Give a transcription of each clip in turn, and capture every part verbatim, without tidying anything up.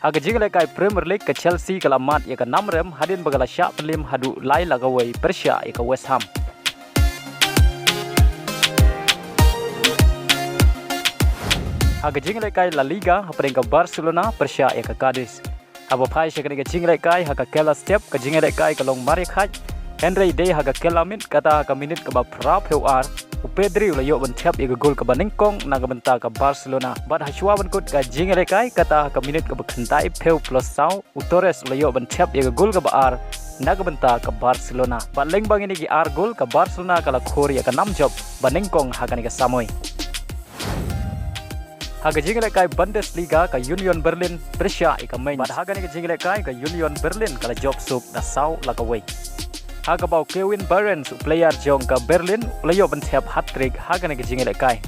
Ha ka jingïalehkai Premier League, ka Chelsea ka la mad ïa ka namrem hadien ba ka la shah pynliem haduh lai la kawei pyrshah ïa ka West Ham. Ha ka jingïalehkai La Liga, hapdeng ka Barcelona pyrshah ïa ka Cadiz. Haba phai sha kane ka jingïalehkai ha ka kylla step, ka jingïalehkai ka long mar ïakhaid. Hynrei dei ha ka kylla miet, kata ha ka minit kaba phra phew ar, u Pedri u la ïoh ban thep ïa ka gol kaba nyngkong na ka bynta ka Barcelona. Bad hashwa ban kut ka jingïalehkai, kata ha ka minit kaba khyndai phew plus saw, u Torres u la ïoh ban thep ïa ka gol kaba ar na ka bynta ka Barcelona. Bad lyngba kine ki ar gol, ka Barcelona ka la khur ïa ka nam jop ba nyngkong ha kane ka samoi. Ha ka jingïalehkai Bundesliga, ka Union Berlin pyrshah ïa ka Mainz. Bad ha kane ka jingïalehkai, ka Union Berlin ka la jop suk da saw la kawei. Ha kaba u Kevin Behrens, u player jong ka Berlin, u la ïoh ban thep hat-trick ha kane ka jingïalehkai.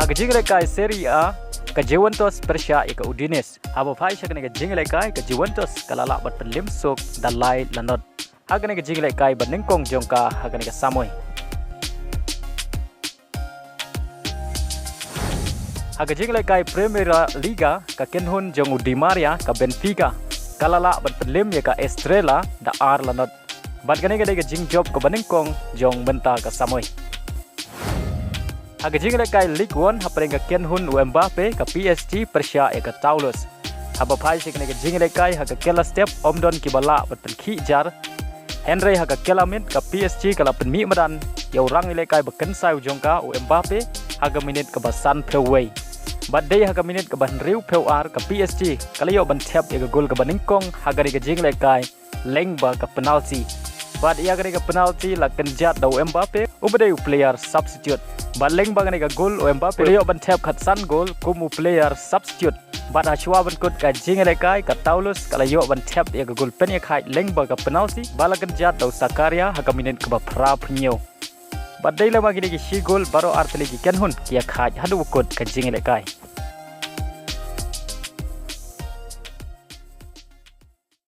Ha ka jingïalehkai Serie A, ka Juventus pyrshah ïa ka Udinese. Haba phai sha kane ka jingïalehkai, ka Juventus ka la lah ban pynliem suk da lai la not ha kane ka jingïalehkai ba nyngkong jong ka ha kane ka samoi. Ha ka jingïalehkai Primera Liga, ka kynhun jong u Di Maria, ka Benfica, ka la lah ban pynliem ïa ka Estrela da ar la not. Bad kane ka dei ka jingjop kaba nyngkong jong mynta ka samoi. Ha ka jingïalehkai Ligue One, hapdeng ka kynhun u Mbappe, ka P S G pyrshah ïa ka Toulouse. Haba phai sha kane ka jingïalehkai, ha ka kylla step ym don kiba lah ban pynkhih jar. Hynrei ha ka kylla miet, ka P S G ka la pynmih madan ïa u rangïalehkai ba kynsai u jong ka, u Mbappe, ha ka minit kaba san phew wei. Bad dei ha ka minit kaba hynriew phew ar, ka P S G ka la ïoh ban thep ïa ka gol kaba nyngkong ha kane ka jingïalehkai lyngba ka penalty. Bad ïa kane ka penalty la kynjat da u Mbappe, uba dei u player substitute. Bad lyngba kane ka gol, u Mbappe u la ïoh ban thep khatsan gol kum u player substitute. Bad hashwa ban kut ka jingïalehkai, ka Toulouse ka la ïoh ban thep ïa ka gol pynïakhaid lyngba ka penalty, ba la kynjat da u Zakaria ha ka minit kaba phra phew hynñiew. Bad dei lyngba kine ki shi gol baroh artylli ki kynhun ki ïakhaid haduh ba kut ka jingïalehkai.